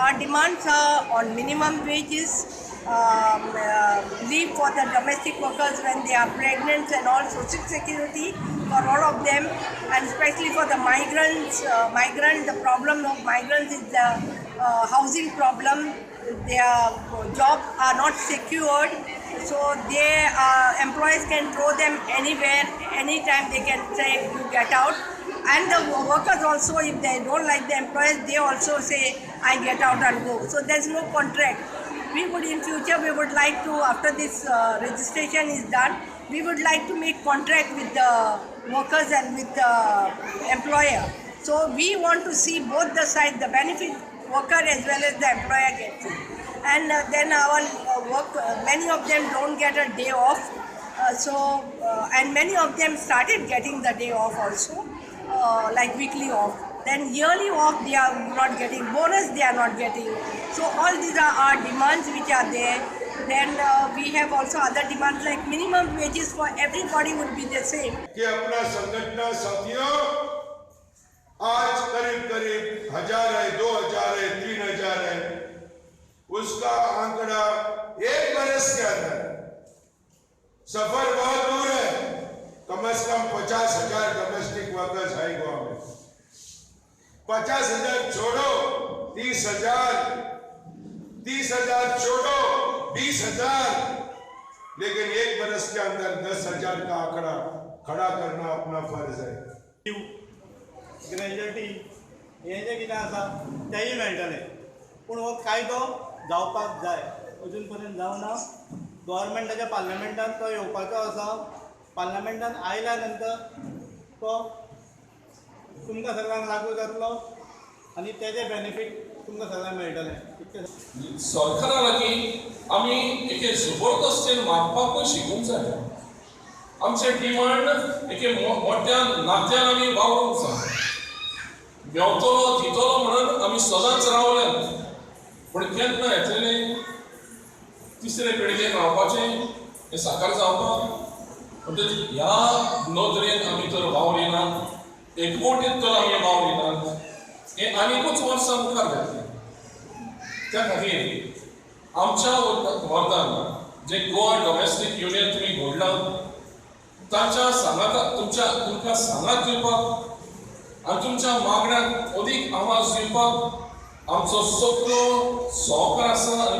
Our demands are on minimum wages, leave for the domestic workers when they are pregnant and all, social security for all of them, and especially for the migrants. The problem of migrants is the housing problem. Their jobs are not secured, so they employers can throw them anywhere, anytime. They can say you get out. And the workers also, if they don't like the employers, they also say I get out and go. So there's no contract. We would in future, we would like to, after this registration is done, we would like to make contract with the workers and with the employer. So we want to see both the sides, the benefit worker as well as the employer gets it. And then our work, many of them don't get a day off. And many of them started getting the day off also, like weekly off. Then yearly off they are not getting, bonus they are not getting. So all these are our demands which are there. Then we have also other demands like minimum wages for everybody would be the same. कि अपना संगठन साथियों आज करीब करीब 1000 है, 2000 है, 3000 है, उसका आंकड़ा एक बरस के अंदर, सफर बहुत दूर है, कम से कम 50,000 डोमेस्टिक वर्कर्स है गोवा में। 50,000 छोड़ो, 30,000, 30,000 छोड़ो, 20,000, लेकिन एक बरस के अंदर 10,000 का आंकड़ा खड़ा करना अपना फर्ज है। ग्रेज्युएटी हें जें कितें आसा तेंय मेळटलें, पूण हो कायदो जावपाक जाय, अजून पर्यंत जावना। गव्हर्मेंटाच्या पार्लमेंटान तो येवपाचो आसा। पार्लमेंटान आयल्या नंतर तो तुमकां सगळ्यांक लागू जातलो आनी तेजे बेनिफीट तुमकां सगळ्यांक मेळटलें। इतकें सरकारा लागीं आमी एके जबरदस्तेन मागपाकूय शिकूंक जाय। आमचे डिमांड एके मोठ्या नात्यान आमी वावरूंक जाय। मेवतलो दितलो म्हणून आमी सदांच रावल्यात, पूण केन्ना येतलें तिसरे पिळगेक रावपाचें हें साकार जावपाक? म्हणटच ह्या नदरेन आमी तर वावरिनात, एकवटीत तर आमी वावरिनात, हें आनीकूच वर्सां मुखार येतलें। त्या खातीर आमच्या वर्गान जे गोवा डोमेस्टीक युनियन तुमी घडलां ताच्या सांगाता तुमकां सांगात दिवपाक आनी तुमच्या मागण्यांक अदीक आवाज दिवपाक आमचो सगळो सहकार आसा। आनी